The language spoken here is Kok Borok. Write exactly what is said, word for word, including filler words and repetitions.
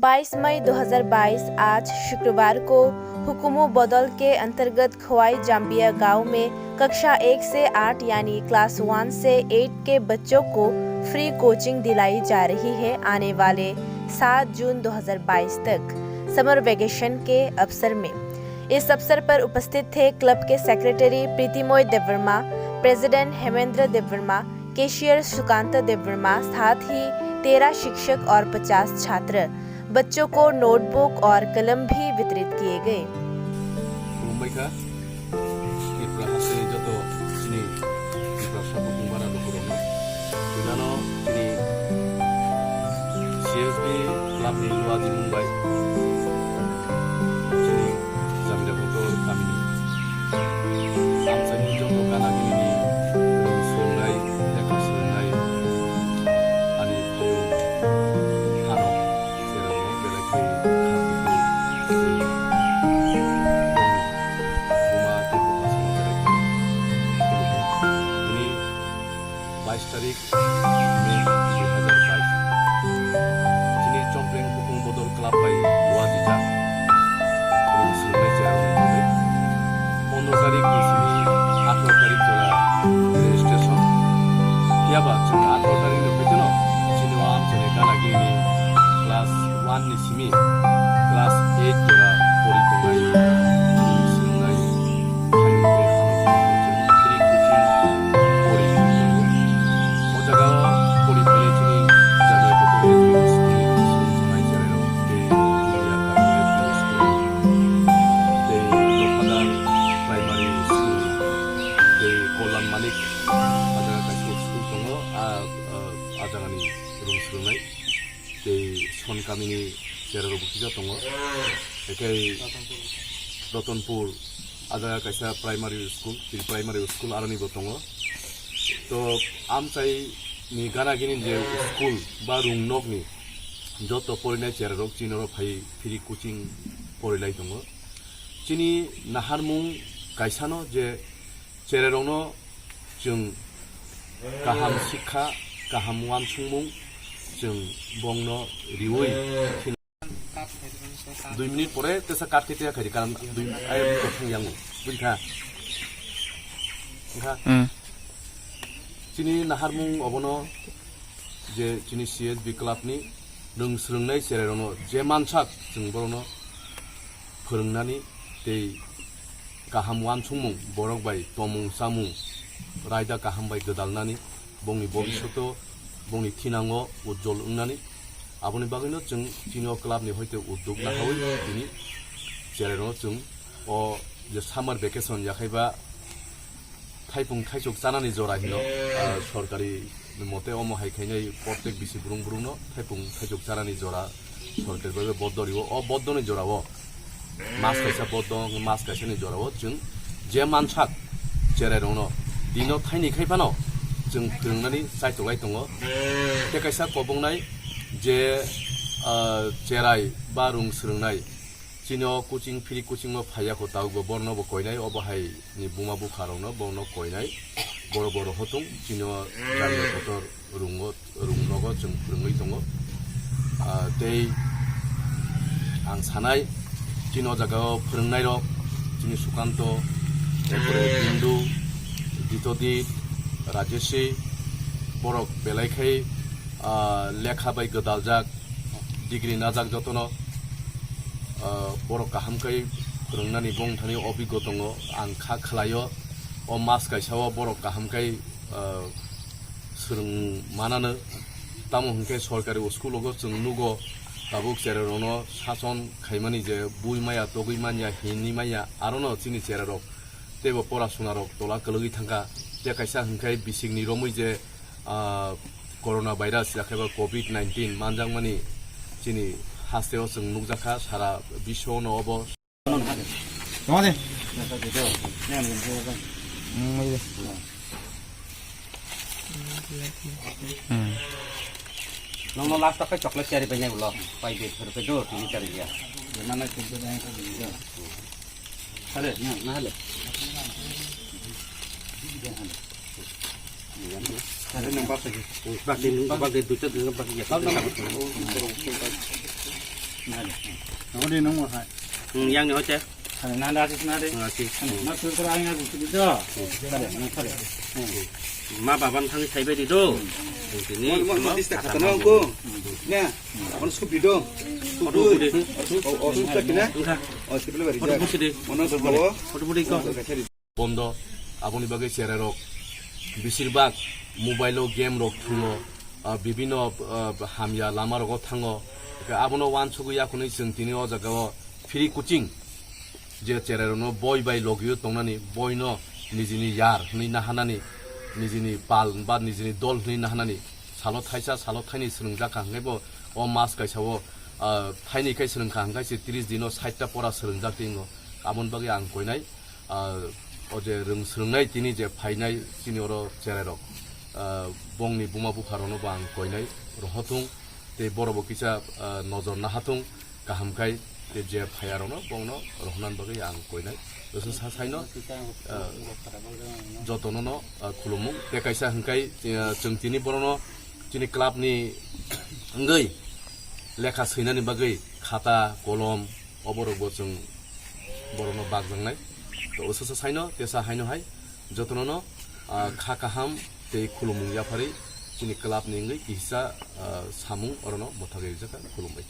बाईस मई दो हज़ार बाईस, आज शुक्रवार को हुक्मो बदल के अंतर्गत खवाई जाम्बिया गांव में कक्षा एक से आठ यानी क्लास वन से एट के बच्चों को फ्री कोचिंग दिलाई जा रही है। आने वाले सात जून दो हज़ार बाईस तक समर वेकेशन के अवसर में इस अवसर पर उपस्थित थे क्लब के सेक्रेटरी प्रीतिमोय देववर्मा, प्रेसिडेंट हेमेंद्र देववर्मा, कैशियर सुकांत देववर्मा, साथ ही तेरह शिक्षक और पचास छात्र। बच्चों को नोटबुक और कलम भी वितरित किए गए। Khulumbai kha Tripura hasteni joto chini Tripura sabuk bara lukurokno. Puilano chini C S B club ni luaji mungbai chini Jamila Kotor kamini amchaini joto gana gini ni swrwngnai, lekha swrwngnai ani phayung hano cherokno belai khe kha kuthum buma tei bupha sama belai khe khulugo. Tini bais tarik May dui hazar bais. Chini Chompleng Hukung Bodol Club bai luajijak. Khulum swrwngnai cherokni bagwi. Pondro tarik ni simi atharo tarik jora registration. Phiya ba chwng atharo tarik ni bwtwino chini o amchaini gana gini class one ni simi class eight jora pori tongnai, swrwngnai. Hayung tei ano tongwi chwng free coaching pori tongwi tongo. O jaga o pori phainai chini Jamila Kotor L P school ni swrwng sanai cherairok tei Jumia Government L P school tei Nokhadar Primary School tei Kollan Manik a jaga kaisa school tongo. A, a, a jagani rung swrwngnai. Tei Son kamini cherarokbo kisa tongo. Ekhei Ratanpur a jaga kaisa primary school, pre primary school aroni bo tongo. To amchai ni gana gini je school ba rung nokni joto porinai cherarok chini oro phai free coaching porilai tongo. Chini naharmung kaisano je chererokno chwng kaham sikha, kaham uansukmung chwng bongno riui dui minute pore tesa cut khe tesa khaidi, karon dui ayam kothang yango, buji kha? Wngkha? Hmm. Chini naharmung obono je chini C S B club ni rwng swrwngnai chererokno je mansak chwng borokno phwrwngnani tei kaham uansukmung, borok bai tongmung chamung raida kaham bai gwdalnani, bongni bobishoto bongni thinango ujjol wngnani. Aboni bagwino chwng chini o club ni hoite uddog nahawi tini cherairokno chwng o je summer vacation yakhaiba thaipung thaichuk chanani jora hino, ah, sorkari mote omo hai khainai protek bisi brung brungno thaipung thaichuk chanani jora sorkari bai boddo rio. O boddoni jorao mas kaisa boddo, mas kaisani jorao chwng je mansak cherairokno dino thaini khai phano chwng phwrwngnani chaitoklai tongo. Tei kaisa kobongnai je, ah, cherai ba rung swrwngnai, chini o coaching, free coaching o phaiya kho, tabukbo borno bo koinai, obo hai ni buma bupha rokno borno koinai, boro boro hotung chini o Jamila Kotor rungo, rung nogo chwng phwrwngwi tongo. Ah, tei ang sanai chini o jaga o phwrwngnai rok chini Sukanto, erpore Bindu, Ditodit, Rajeshi, borok belai khai, ah, lekha bai gwdaljak, degree najak jotono, ah, borok kaham khe phwrwngnani bongthani obiggo tongo. Ang kha khlaio, o mas kaisa o borok kaham khe, ah, swrwng manano. Tamo hwnkhe sorkari o school o chwng nugo, tabuk cherairokno sason khaimani je bui maya, togwi manya, hinwi manya, arono chini cherairok teibo pora sunarok tola kwlwgwi thangkha. Tei kaisa hwnkhe bisikni romwi je, ah, corona virus yakhe ba covid nineteen manjakmani chini hasteo chwng nukjakha, sara biswano obo. Tama de. Hmm, oi de. Hmm. Nongno last o khe chocolate chari pai nai ulo. Pai de, phir pai do, tini chari ya. Mana chocolate ai ka de. Hale, na, na hale. Hale nang bak lagi. Bak di, bak di duita dulu bak ya. Bak nang. Nade. Nade nung mo hai. Hmm, yang ni hoite. Nade nade asis nade. Hmm, asis. Nade, na sur kora ang aku tu do. Nade, nade, nade. Hmm. Ma baba ni thangwi sai bai di do. Hmm. Tini Mon, mon, mon, ma dista kata kata ma nang ko. Ne. Mon supi do. Photo budi. O, o, supi kina. Engkha. O, supi le bari. Photo budi de. Mon supi ko. Photo budi ko. Bondo, aboni bagwi cherai rok besir bak mobile o game rok thungo, ah, bibinno, ah, hamya lama rogo thango. Abono wansugwi yakhunwi chwng tini o jaga o free coaching je cherai rokno boi bai logio tongnani, boino nijini yar hwnwi nahanani, nijini pal ba nijini dol hwnwi nahanani salo thaisa, salo thaini swrwngjak kha hwnkhe bo o mas kaisa o, ah, thaini khai swrwngkha hwnkhe se tris dino sait ta pora swrwngjak twi wngo. Aboni bagwi ang koinai. Ah, o je rwng swrwngnai tini je phainai chini oro cherai rok, ah, bongni buma bupha rokno bo ang koinai rohothung tei borok bo kisa, ah, nojor nahathung kaham khai tei je phaya rokno bongno rohornani bagwi ang koinai. Bwswk sa saino, ah, jotono no, ah, khulumung tei kaisa hwnkhai, ah, chwng tini borokno chini club ni wngwi lekha swinani bagwi khata kolom oborok bo chwng borokno bakjaknai. To o sosa saino tesa haino hai jotono no, ah, kha kaham tei khulumung yapharwi chini club ni wngwi kisa, ah, samung orono mwthagwi rijak kha, khulumbai.